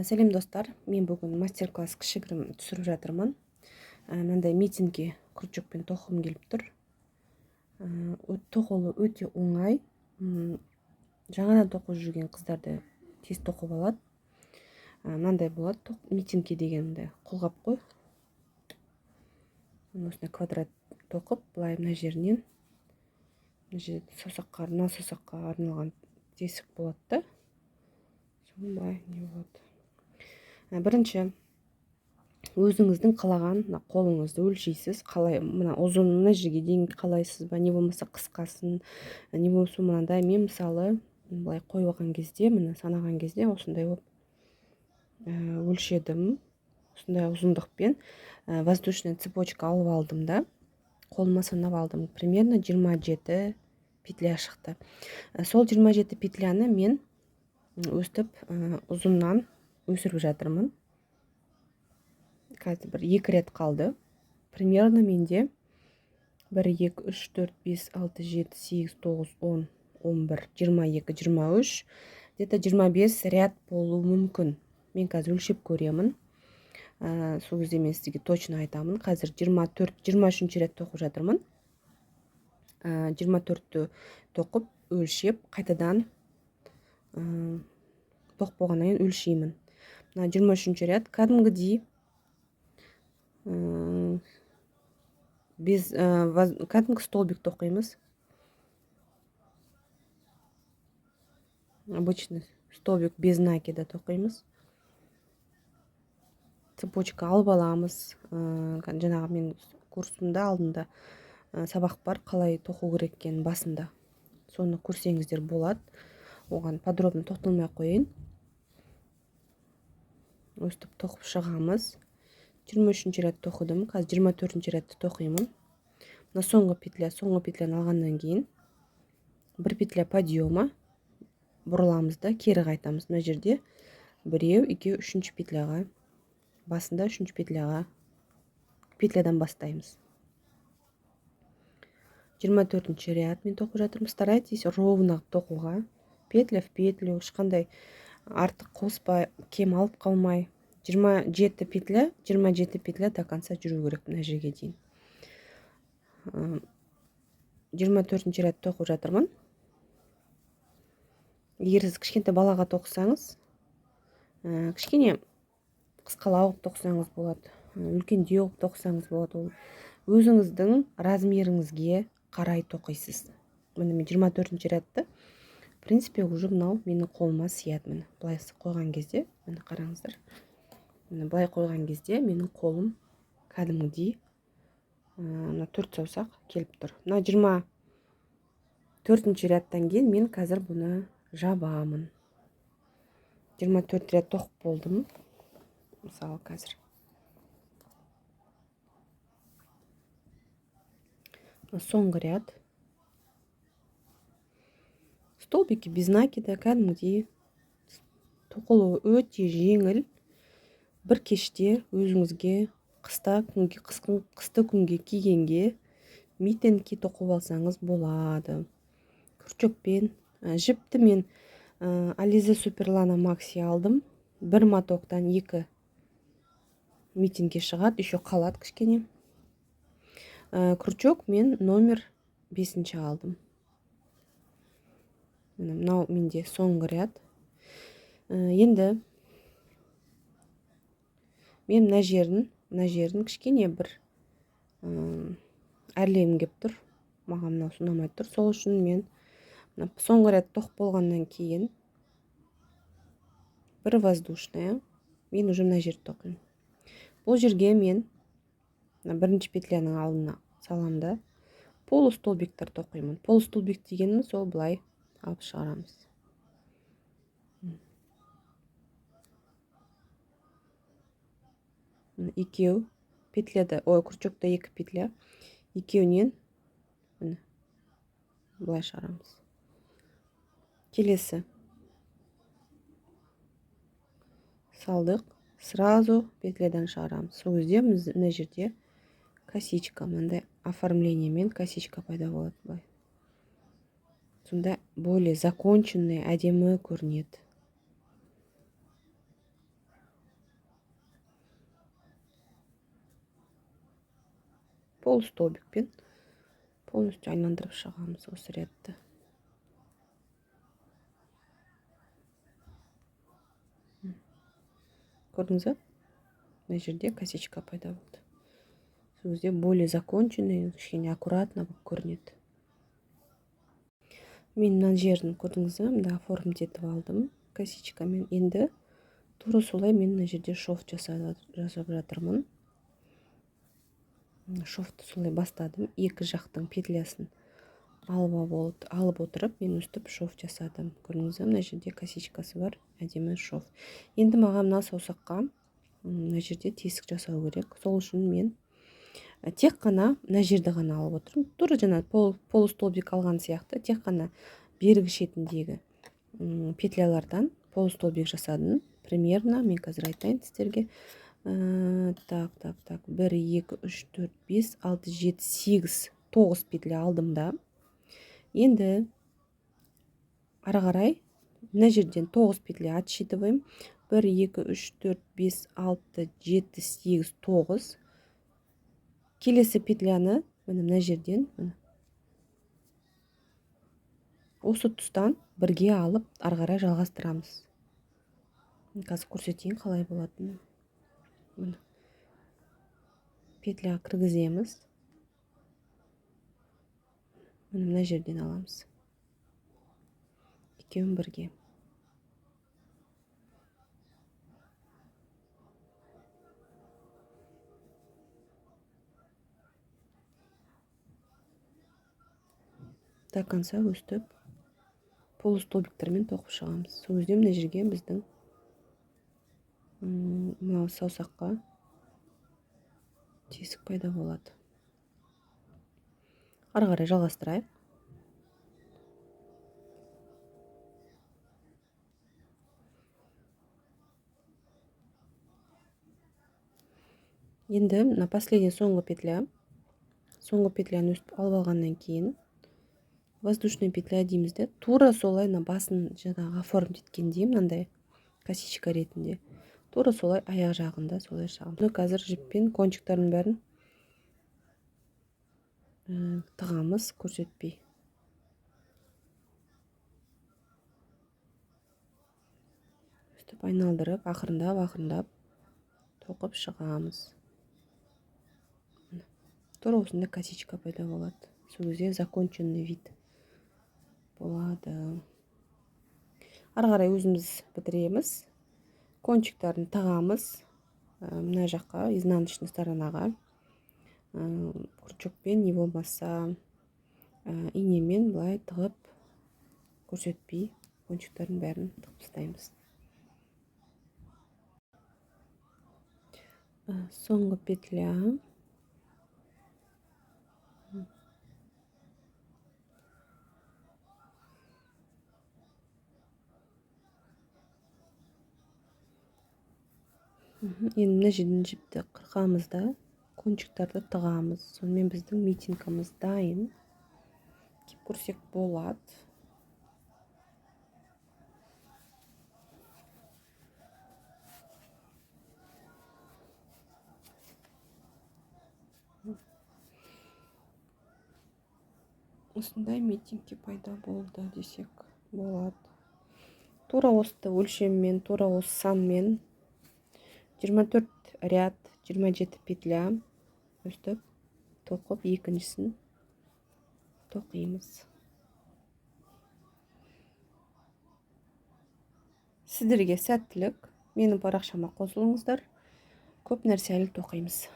Сәлем, достар! Мен бүгін мастер класс кішігірім түсіріп жатырмын. Мынандай митенки крючокпен тоқығым келіп тұр. Тоқылу өте оңай. Жаңадан тоқып жүрген қыздар да тез тоқып алады. Мынандай болады, митенки деген мындай қолғап қой. Осындай квадрат тоқып, былай мына жерінен, мына жерде саусаққа, мына саусаққа арналған тесік болады да, соны былай не болады. Бірінші өзіңіздің қалаған мына қолыңызды өлшейсіз. Қалай, мына ұзын, мына жерге дейін қалайсыз ба, не болмаса қысқасын, не болмаса мынандай. Мен, мысалы, былай қойып алған кезде, міне, санаған кезде осындай болып өлшедім. Осындай ұзындықпен воздушный цепочка алып алдым да, қолыма санап алдым. Примерно 27 петля шықты. Сол 27 петляны мен өстіп ұзыннан өсіріп жатырмын. Қазір бір екі рет қалды. Примерно менде 1, 2, 3, 4, 5, 6, 7, 8, 9, 10, 11, 22, 23, где-то 25 ряд болуы мүмкін. Мен қазір өлшеп көремін. Сол кезде мен сізге точно айтамын. Қазір 24, 23 ряд тоқып жатырмын. 24-ті тоқып, өлшеп, қайтадан тоқып болғаннан кейін өлшеймін. Мына 23 ряд кәдімгідей без кәдімгі столбик тоқимыз, обычный столбик без накида тоқимыз. Цепочка алып аламыз. Жаңағы мен курсымда алдында сабақ бар, қалай тоқу керек екенін басында, соны көрсеңіздер болады. Оған подробно тоқталмай ақ қояйын. Өстіп тоқып шығамыз. 23 ряд тоқыдым, қазір 24 рядты тоқимын. Мына соңғы петля, соңғы петляны алғаннан кейін бір петля подъема, бұрыламыз да, кері қайтамыз. Мына жерде біреу, екеу, үшінші петляға, басында үшінші петляға, петлядан бастаймыз. 24 ряд мен тоқып жатырмын. Старайтесь ровно тоқуға, петля в петлю, ешқандай артық қоспай, кем алып қалмай. 27 петля, 27 петля до конца жүру керек мына жерге дейін. 24 ряд тоқып жатырмын. Егер сіз кішкентай балаға тоқысаңыз, кішкене қысқалау қылып тоқысаңыз болады, үлкендеу қылып тоқысаңыз болады. Ол өзіңіздің размеріңізге қарай тоқисыз. Міне, мен 24 рядты, в принципе, уже мынау менің қолыма сияды. Міне, былай қойған кезде, міне, қараңыздар, міне, былай қойған кезде менің қолым кәдімгідей мына төрт саусақ келіп тұр. Мына 24 рядтан кейін мен қазір бұны жабамын. 24 ряд тоқып болдым. Мысалы, қазір соңғы ряд, столбики без накида, кәдімгідей тоқылуы өте жеңіл. Бір кеште өзіңізге қыста күнге, қысты күнге кигенге митенки тоқып алсаңыз болады крючокпен. Жіпті мен Ализе Суперлана Макси алдым. Бір мотоктан екі митенки шығады, еще қалады кішкене. Крючок мен номер бесінші алдым. Міне, мынау менде соңғы ряд. Енді мен мына жерін кішкене бір әрлегім келіп тұр. Маған мынау ұнамай тұр. Сол үшін мен мына соңғы ряд тоқып болғаннан кейін бір воздушная, мен уже мына жерді тоқимын. Бұл жерге мен мына бірінші петляның алдына саламын да, полустолбиктер тоқимын. Полустолбик дегеніміз ол былай алып шығарамыз. Екеу петляда, ой, крючокта екі петля, екеуінен, міне, былай шығарамыз. Келесі салдық, сразу петлядан шығарамыз. Сол кезде мына жерде косичка, мынандай оформлениемен косичка пайда болады былай. Сонда более законченный, әдемі көрінеді. Полустолбикпен полностью айналдырып шығамыз осы рядты. Көрдіңіз ба? Мына жерде косичка пайда болды. Сол кезде более законченный, кішкене аккуратно болып көрінеді. Мен мына жерін көрдіңіз бе? Мында оформить етіп алдым косичкамен. Енді тура солай мен мына жерде шов жасап жатырмын. Шовты солай бастадым. Екі жақтың петлясын алып отырып, мен өстіп шов жасадым. Көрдіңіз бе? Мына жерде косичкасы бар, әдемі шов. Енді маған мына саусаққа мына жерде тесік жасау керек. Сол үшін мен тек қана мына жерді ғана алып отырмын. Тура жаңа полустолбик алған сияқты, тек қана бергі шетіндегі петлялардан полустолбик жасадым. Примерно мен қазір айтайын сіздерге. Так, так, так. 1, 2, 3, 4, 5, 6, 7, 8, 9 петля алдым да. Енді ары қарай мына жерден 9 петля отсчитываем. 1, 2, 3, 4, 5, 6, 7, 8, 9. Келесі петляны міне мына жерден, міне осы тұстан бірге алып ары қарай жалғастырамыз. Қазір көрсетейін қалай болатынын. Міне петля кіргіземіз. Міне мына жерден аламыз. Екеуін бірге. До конца өстіп полустолбиктермен тоқып шығамыз. Сол кезде мына жерге біздің мынау саусаққа тесік пайда болады. Ары қарай жалғастырайық. Енді мына последний соңғы петля. Соңғы петляны өстіп алып алғаннан кейін воздушный петля дейміз де, тура солай мына басын жаңағы оформить еткендей мынандай косичка ретінде тура солай аяқ жағында солай шығамыз. Бұны қазір жіппен кончиктардың бәрін тығамыз көрсетпей. Өстіп айналдырып, ақырындап, ақырындап тоқып шығамыз. Міне. Тура осындай косичка пайда болады. Сол кезде законченный вид болады. Ары қарай өзіміз бітіреміз. Кончиктарын тағамыз. Мына жаққа, изнаночный сторонаға. Крючокпен, не болмаса, инемен былай тығып, көрсетпей кончиктардың бәрін тығып тастаймыз. Соңғы петля. Енді мына жерден жіпті қырқамыз да, кончиктарды тығамыз. Сонымен біздің митинкамыз дайын. Киіп көрсек болады. Осындай митинги пайда болды десек болады. Тура осы өлшеммен, тура осы санмен 24 ряд, 27 петля өстіп тоқып екіншісін тоқимыз. Сіздерге сәттілік. Менің парақшама қосылыңыздар. Көп нәрсе әлі тоқимыз.